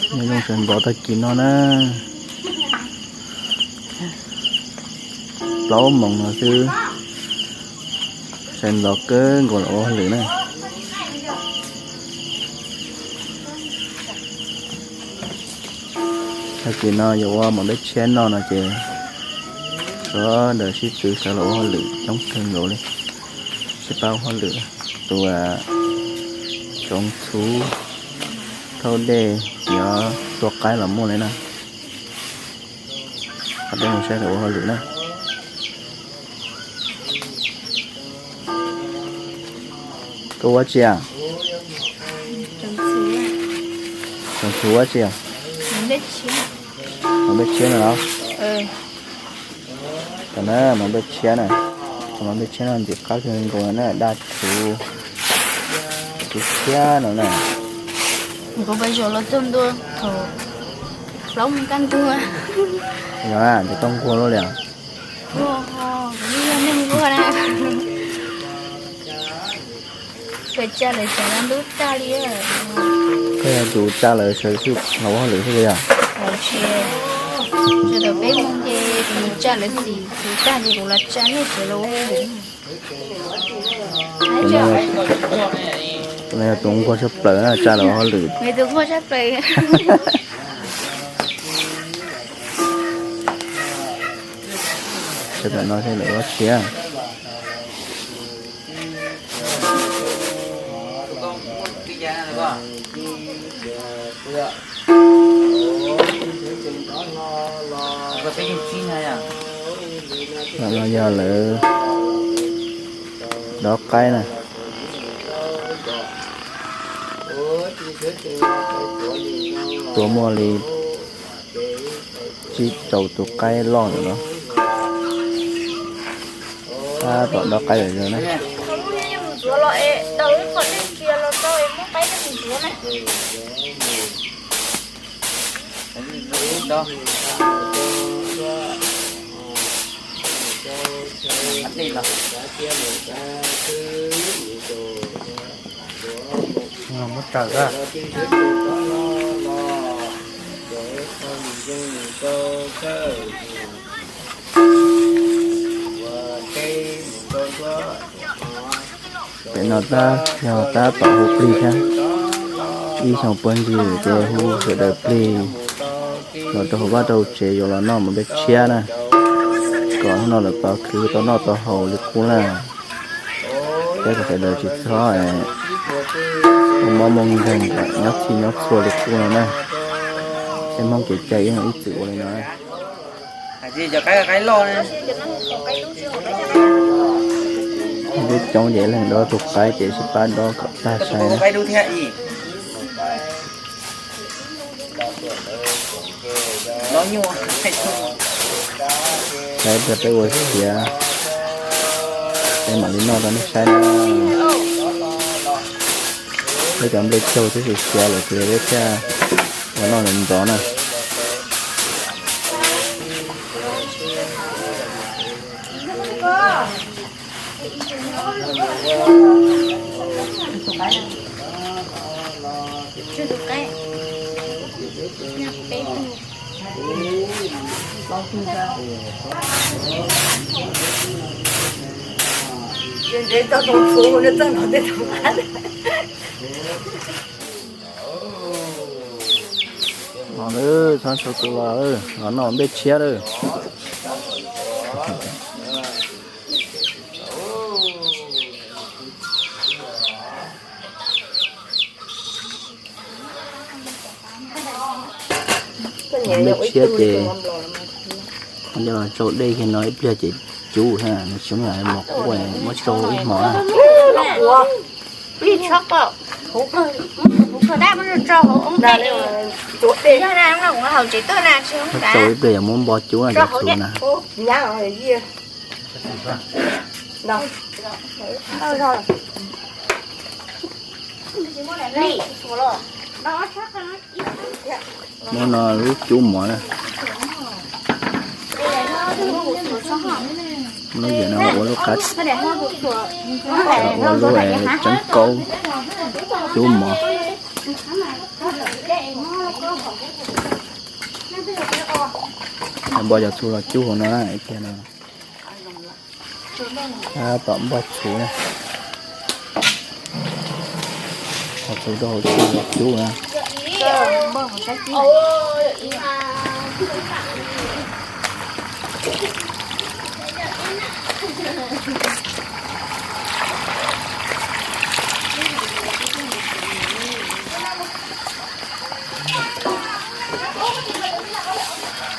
Nyob zoo sawv ntxov tag kis no na, plaub moos no xwb, sawv ntxov kawg nkaus los ua hauj lwm na. Tag kis no yuav ua mov npej tshiab noj no ces sawv daws sib tw sawv los ua hauj lwm coob kawg nkaus li. Sib pab ua hauj lwm, tus tsoov txhuv, thauj dej, yuav tua qaib los muaj li na. Peb mus saib lawv ua hauj lwm na. Koj ua tsi a? Tsoov txhuv ua tsi a? Mov npej tshiab no los? Tam na mov npej tshiab na, mov npej tshiab no ntxim qab kawg nkaus na, daj rhuv, rhuv tshiab no na. Kuv pais zaum los txog ntua thaum plaub moos kaj ntug. Yog, ces tau nquag luaj li os. Kuv yog neeg nquag na. Koj tsa lawv sawv los ntub tag li. Koj yog tus tsa lawv sawv los ua hauj lwm xwb yog? Tsis, thaum peb moos ces kuv tsa lawv xim xwb tag ces kuv los tsa nej sawv los ua hauj lwm. Tus no yog tus nquag tshaj plaws na, tsa lawv ua hauj lwm. Tus nquag tshaj plaws. Sawv daws no thiaj lawv ua tshiab. No yog lawv dob qaib na. Tua muaj li tsib rau tus qaib loj lawm no. Tab tom dob qaib lawm na. Muab raws a. Pem no tab yog tab tom hu plig thiab. Ib xyoo puag ntsis ces hu sawv daws plig los rau hauv vaj rau tsev yuav los noj mov npej tshiab na, kom hnub no lawv pov khwv tau noj tau haus li qub na. Peb kom sawv daws tsis txhob muaj mob muaj nkeeg, nyob txhij nyob txhua li qub no na. Peb Hmoob kev cai ib txwm ua li no. Peb coob ces leej dob tus qaib ces sib pab dob kom tag sai na. Saib peb ua siav, peb mam li noj rau nej saib na. Peb cov nplej caug twb siav lawm ces peb thiaj ua noj ntxov na. Los lawm, txhob ntshua tus los, los noj nplej tshiab lawm. Nplej tshiab ces nyob los tsau dej kiag no ib pliag ces cub thiab, nws tsis muaj mos kuj muab tsau ib hmos na. Tsau ib pliag yuav muab npo cub na cov txhuv na. Muab no lub cub mov na. Lub yam no ua lub qab, ua lub tseeb kaub cub mov. Npaj cov txhuv los cub hauv no na, tiag no. Tab tom npaj txhuv na. Cov txhuv rau hauv txhuv los cub na.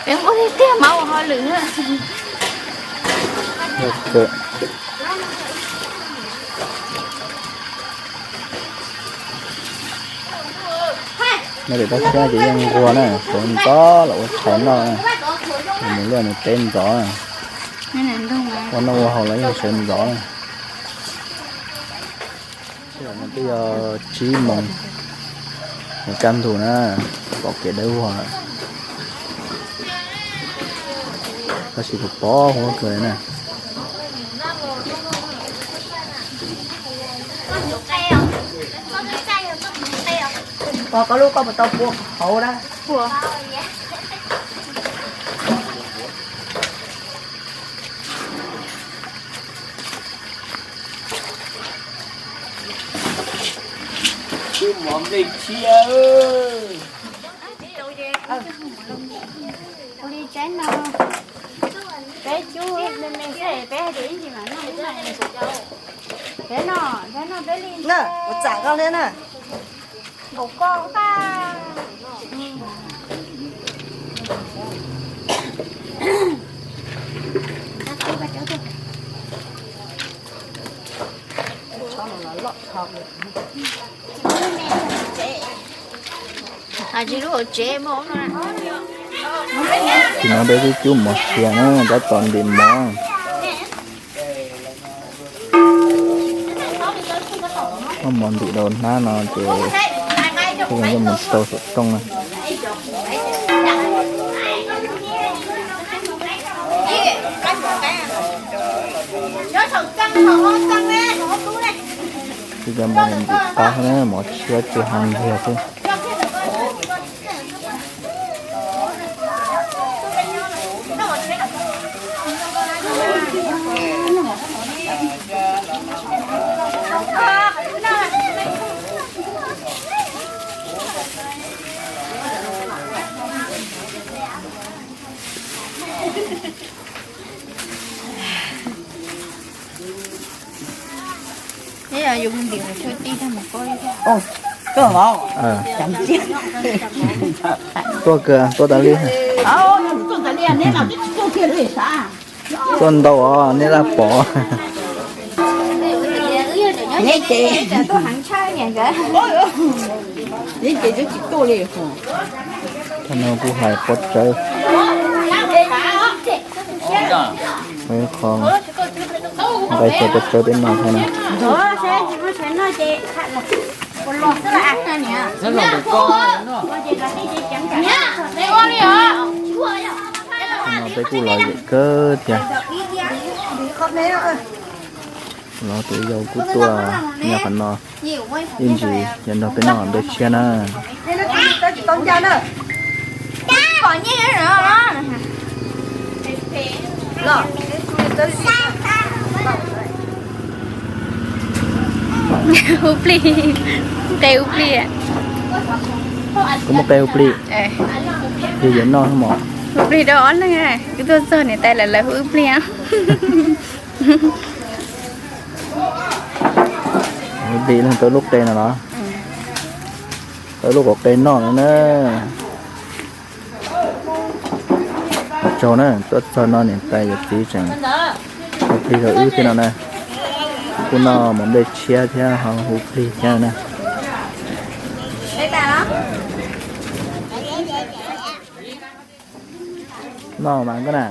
Peb nquag tiag tiag, mab ua hauj lwm na. Nyob tim Paj Siab ces yeej nquag na, sawv ntxov los ua tshais noj na. Mus liaj mus teb ntxov na, ua noj ua haus los yeej sawv ntxov na. Twb yog tsib moos mus kaj ntug na, pom kev dawb vog lawm. Tab sis kuv pom huab kawg li na. Pog, koj lub koj puas tau pua hauv na? Pua. Tshuav mov nplej tshiab. Ua li tsaib no, peb cub me me xwb, peb hais tias ib ntsis mam noj. Peb noj, peb noj peb li. Na, kuv txam koj thiab na. Nkaum koj tag. Tim no peb twb cub mov siav na, tab tom ntim mov. Muab mov ntim rau hnab no ces peb yuav coj mus rau saum rooj na. Peb cov mov ntim qab na, mov tshiab tsis ho ntsiag xwb. Yus ntim mus tsuag tij tag mus koj. Tuaj kawg, tuaj tas li. Tuaj ntau os, nej laj pom. Neb ces, neb ces twb tsis tuaj li. Thaum no kuj hais pob tsawb, qho nqaij xyaw pob tsawb peb noj thiab na. Thaum no peb kuj los lawm kawg tiag. Los tus yau kuj tuaj nyob qhov no ib ntsis yuav nrog peb noj nplej tshiab na. Hu plig, qe hu plig. Koj muaj qe hu plig? Yog yuav noj mos. Hu plig rau ob leeg, kuv tuaj txog niam tais lawv, lawv hu wb plig. Hu plig leej tau lub qe no los, tau lub qhov qe noj no na. Ua tsaug na, tuaj txog no niam tais yawm txiv tseem hu plig rau wb thiab no na. Kuj noj mov nplej tshiab thiab ho hu plig thiab na. Noj mas koj na.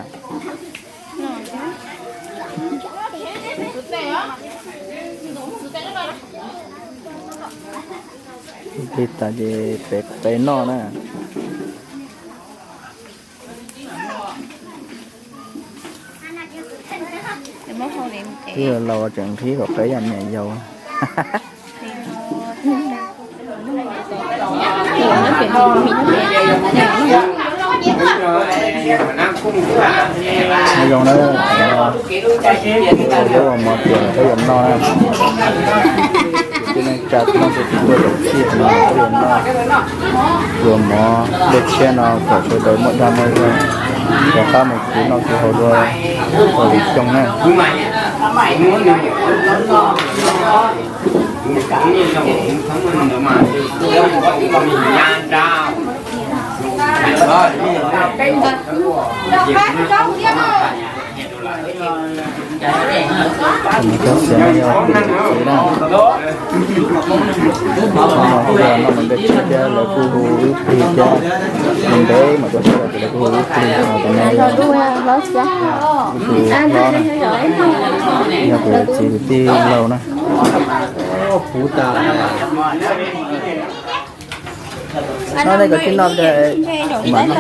Hu plig tas ces peb qe noj na. Twb laus tseem nqhis kom qe yam niam yau. Nyob zoo na, zaub uas mov tias peb yuav noj na. Tib neeg tsa noj tus tib tuaj zaum txij no peb yuav noj. Yuav mov dej tshiab no kom sawv daws muaj dag muaj zog, rov qab mus kuv noj kuv haus dua tau li xyoo na. Tus xiav no yog tus txiv na. Noj mus ntev thiab lawv kuj hu wb plig thiab, mus ntev mas tuaj txog lawv kuj hu wb plig. Tus no yog tus hlob na, yog tus txiv tus tij laug na. No nej kom tij noj, mam noj.